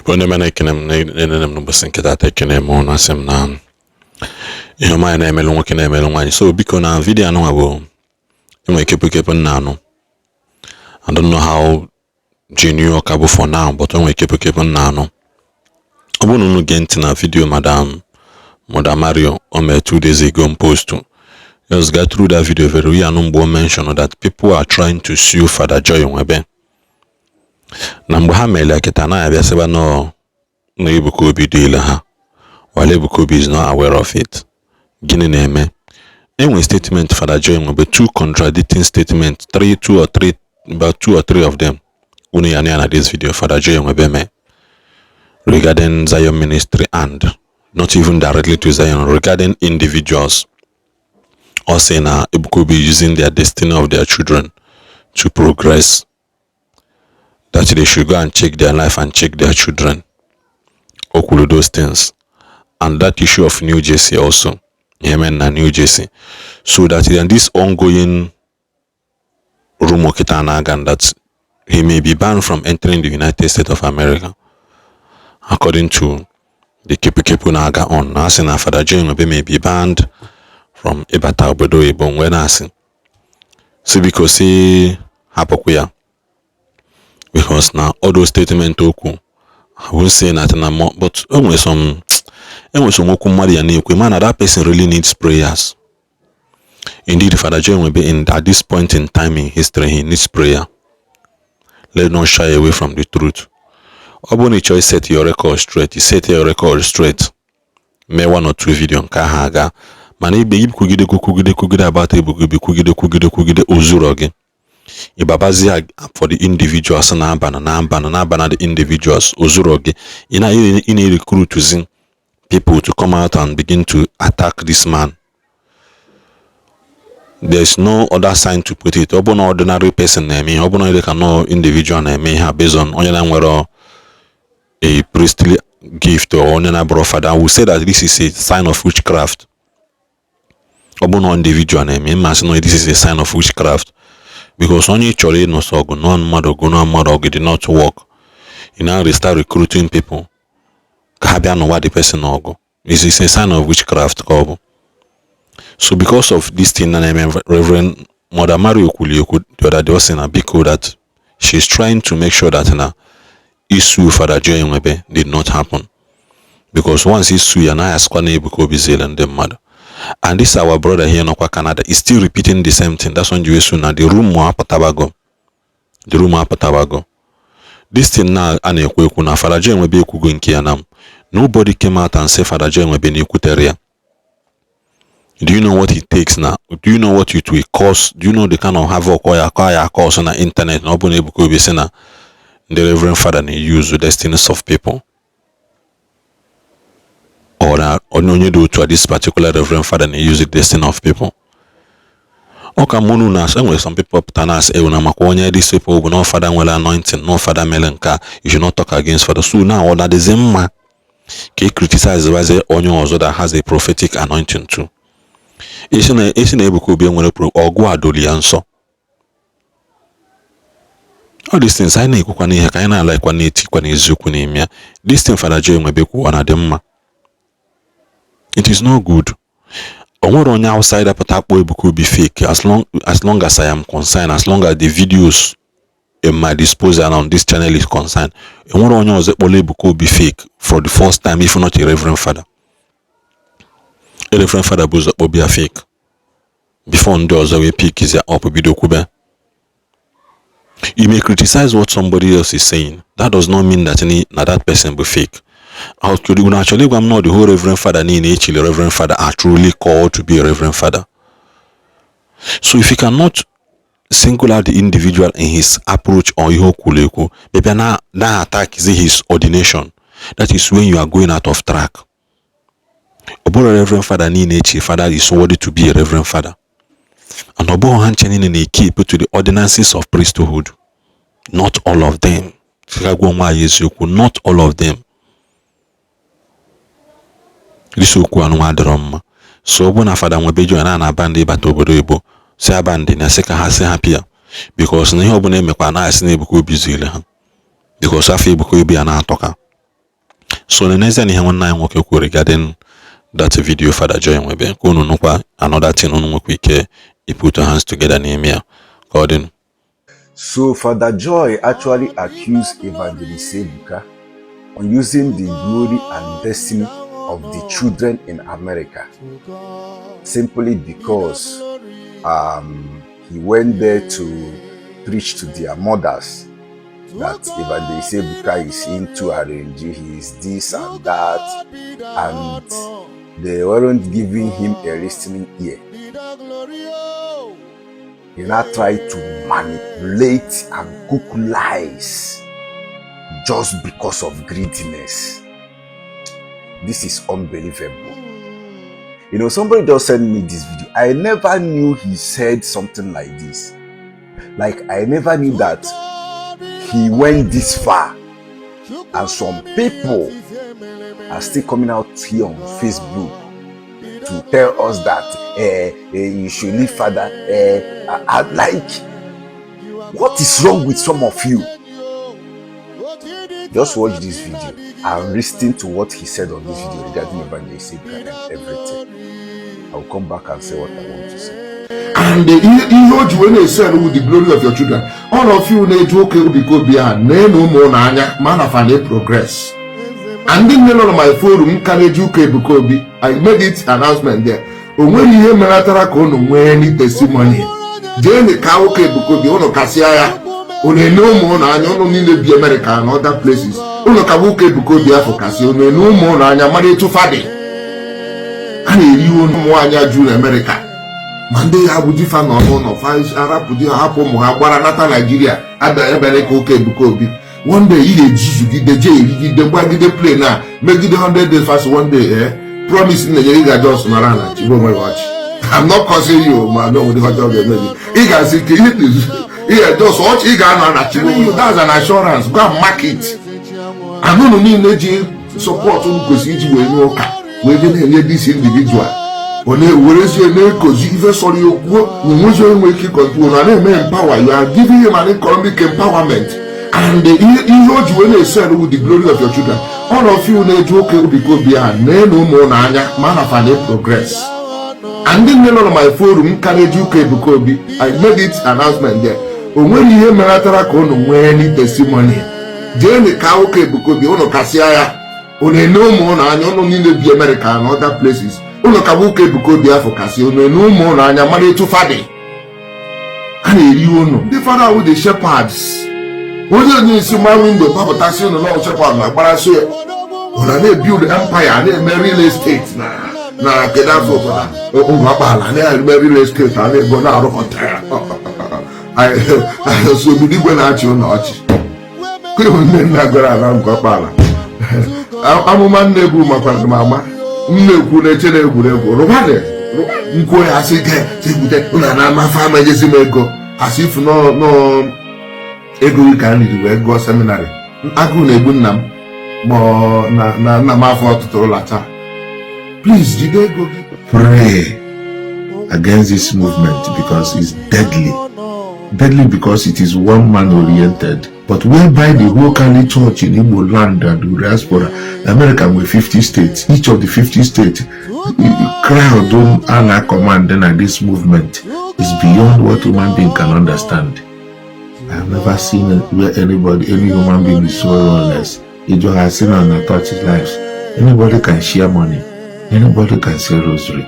Igbo ndị mere, ekene m na-enene m n'ụbọchị nke taata. Ekene m ụnụ, asị m na ihe ọma ya na-emelụ nwoke, na-emelụ nwaanyị. So biko, na video anụnwa bụ enwere kepụkepụ nna anụ. I don't know how genuine ọ ka bụ for now, but o nwere kepụkepụ nna anụ. Ọ bụrụ na unu gee ntị na video Madam Mother Mario o mere 2 days ago m post, just go through that video very well. Anụ mgbe o mention that people are trying to sue Father Joy Nwebe, na mgbe ha mere ya kịta anaghị abịa sịba nọ na Ebuka Obi deal ha, while Ebuka Obi is not aware of it. Gịnị na-eme? Enwere statement Father Joy Nwebe, two contradicting statement, three, two or three, about two or three of them. Unu ya na this video Father Joy Nwebe mee regarding Zion Ministry, and not even directly to Zion, regarding individuals, or say na Ebuka Obi using their destiny of their children to progress, that they should go and check their life and check their children. O kwuru those things, and that issue of New Jersey also, ihe mere na New Jersey, so that in this ongoing rumor kita na-aga that he may be banned from entering the United States of America, according to the kepukepu na-aga on, na asị na Father Joy Nwebe may be banned from ịbata obodo oyibo. Wee na-asị si biko si hapụkwa ya, because na all those statement okwu, I won't say nothing na more, but enwere some okwu mmadụ ya na-ekwe man, that person really needs prayers. Indeed, Father Joy Nwebe, in at this point in time in history, he needs prayer. Let's not shy away from the truth. Ọ bụrụ na ị chọọ set your record straight, you set your record straight, mee one or two video nke ahụ aga. Mana ibe ikwugide, kwugide, kwugide about Ebuka Obi, kwugide, kwugide, kwugide, ozuro gị, ịbabazie for the individuals na-aba na na-aba na na-aba na the individuals, ozuro gị, ị na-recruitzi people to come out and begin to attack this man. There's no other sign to put it. Ọ bụ na ordinary person na-eme ihe, ọ bụ na dị ka no individual na-eme ihe a based on onye na nwere a priestly gift or onye na-abụrụ father, I will say that this is a sign of witchcraft. Ọ bụ na individual na-eme mma, sị na this is a sign of witchcraft, because onye ị chọrọ ịnụsọ ọgụ nụọ mmadụ ọgụ, nụọ mmadụ ọgụ did not work, you now start recruiting people ka ha bịa n'ụwa the person ọgụ. It's a sign of witchcraft ka ọ bụ. So because of this thing na na-eme, Reverend Mother Mario kwuli ekwu the other day, ọ sị na biko, that she's trying to make sure that na issue Father Joy Nwebe did not happen, because once issue ya na asịkwa na Ebuka Obi ziele ndị mmadụ. And this our brother here nọkwa Canada is still repeating the same thing. That's when you so na the rumor apụtabago, the rumor apụtabago. This thing na a na-ekwu ekwu na Father Joy Nwebe ekwugo nke ya, na nobody came out and say Father Joy Nwebe na-ekwutere ya. Do you know what it takes now? Do you know what it will cost? Do you know the kind of havoc ọ ya akọ ya cause na internet na ọ bụ na Ebuka Obi sị na the Reverend Father na-use the destinies of people, or na onye dị otu a, this particular Reverend Father na-use the destiny of people? Ọ ka mụnụ na enwere some people pụta na asị ewu na makwa onye these people bụ no father nwere anointing, no father mere nke a. You should not talk against father. So now ọ na-adịzi mma ka e criticize wazie onye ọzọ that has a prophetic anointing too. Esi na Ebuka Obi nwere ọgụ a doro ya nsọ. All these things anyị na-ekwukwa n'ihe ka anyị na-alaikwa na-etikwa n'eziokwu n'ime ya. This thing Father Joy Nwebe kwu, ọ na-adị mma? It is not good. O nwere onye outsider pụta akpọ Ebuka Obi fake. As long as I am concerned, as long as the videos in my disposal on this channel is concerned, enwere onye ọzọ kpọrọ Ebuka Obi fake for the first time, if not a reverend father. A reverend father bụ ụzọ kpọbịa fake before ndị ọzọ wee pick ya up, bido kwube. You may criticize what somebody else is saying. That does not mean that any na that person bụ fake. Unu achọrọ ịgwa m na the whole reverend father niile echiri reverend father are truly called to be a reverend father? So if you cannot single out the individual in his approach or ihe o kwuru ekwu, bịa na attack his ordination, that is when you are going out of track. Ọ bụrụ reverend father niile echi father is worthy to be a reverend father, and ọ bụghị ha nche niile na-keep to the ordinances of priesthood. Not all of them. Ka gwa nwaanyị eziokwu, not all of them. Isi okwu anụnwa adịrọ mma. So ọ bụ na Fada Nwebe Joy na na-aba ndị ịbata obodo oyibo, si aba ndị na sị ka ha si hapụ ya, because na ihe ọbụla emekwa na asị na Ebuka Obi ziri ha, because afọ Ebuka Obi ya na-atọka. So n'ezie na ihe nwanne anyị nwoke kwuru regarding that video Father Joy nwebe, ka unu nụkwa another thing unu nwekwa ike I put hands together n'ime ya. Ka ọ dị. So Father Joy actually accused Evangelist Ebuka on using the glory and destiny of the children in America simply because he went there to preach to their mothers that Evangelist Ebuka is into arrange, he is this and that, and they weren't giving him a listening ear. He now tried to manipulate and cook lies just because of greediness. This is unbelievable. Somebody just sent me this video. I never knew he said something like this. Like, I never knew that he went this far. And some people are still coming out here on Facebook to tell us that you should leave Father. Like, what is wrong with some of you? Just watch this video and listen to what he said on this video regarding Evangelist Ebuka and everything. I will come back and say what I want to say. And ihe o ji wee na-esell with the glory of your children, all of you na-eji ụka Ebuka Obi a na-ene ụmụ ụnụ anya ma na fa na-progress. And ndị nne nọ na my forum ka na-eji ụka Ebuka Obi, I made it announcement there. O nweghị ihe melatara ka unu nwee any testimony. Jee ka ụka Ebuka Obi unu kasịa ya, unu ene ụmụ ụnụ anya. Unu niile bi America and other places, unu ka bụ ụka Ebuka Obi afọ kasị, unu ene ụmụ ụnụ anya mara etu fadị a na-eri. Ụmụ nwaanyị juru na America, ma ndị ya bụ difa nọ n'ụlọ fa, arapụ di ha, hapụ ụmụ ha, gbara nata Naijiria, abịa ebere ka ụka Ebuka Obi. One day ị ga-ejizugide jee erigide gbagide plane a megide 100 days fast. One day, promise na-enye ị ga just nara na chigbo onwe gị ọchị. I'm not cursing you, ma no nwere ọjọọ ga-eme gị. Ị ga-asị ka ihe ị ga-just ọchị, ị ga-anọ na chigbo you. That's an assurance. Go and mark it. Anụnụ niile ji support unu kwesịrị iji wee nye ụka wee je na-enye this individual, ọ na-ewerezie na-ekozi ife sọrọ ya okwuo na onwezi onye nwere ike control na na-eme empower. You are giving him an economic empowerment. And ihe o ji wee na-esell with the glory of your children, all of you na-eji ụka Ebuka Obi a na-ene ụmụ ụnụ anya ma na fa na-progress. And ndị nne nọ na my forum ka na-eji ụka Ebuka Obi, I made it announcement there. O nweghị ihe melatara ka unu nwee any testimony. Jee ka ụka Ebuka Obi unu kasịa ya, unu ene ụmụ ụnụ anya. Unu niile bi America and other places, unu ka bụ ụka Ebuka Obi afọ kasị, unu ene ụmụ ụnụ anya mara etu fadị a na-eri unu. Ndị fada wụ the shepherds. Onye isi ma window papụtasị unu na shepherd na agbarasị ya, unu na-ebuild empire, na-eme real estate na kedu afọ obodo ngọkpala, na-eme real estate, a na-ego, na-arụ hotel. So obodo igwe na-achị ụlọ ọchị ịhụ nne nna gara ala ngọkpala. Amụma nne bụ makwara m ama m na-ekwu na-eche na egwuregwu rụwadị nkwuo ya, asị ge ebute ụlọ na amafe ama enyezi m ego, asị ifu nọ ego gị ka m riri wee gụọ seminary. Agụụ na-egbu nna m ma ọ na nna m afọ ọtụtụ ụlacha. Please jide ego gị. Pray against this movement because it's deadly. Deadly because it is one man oriented, but whereby the whole Catholic Church in Igbo land and the diaspora, America with 50 states, each of the 50 states, crowd a command na this movement is beyond what human being can understand. I've never seen where anybody, any human being is so honest. It has seen and touch lives. Anybody can share money. Anybody can say rosary.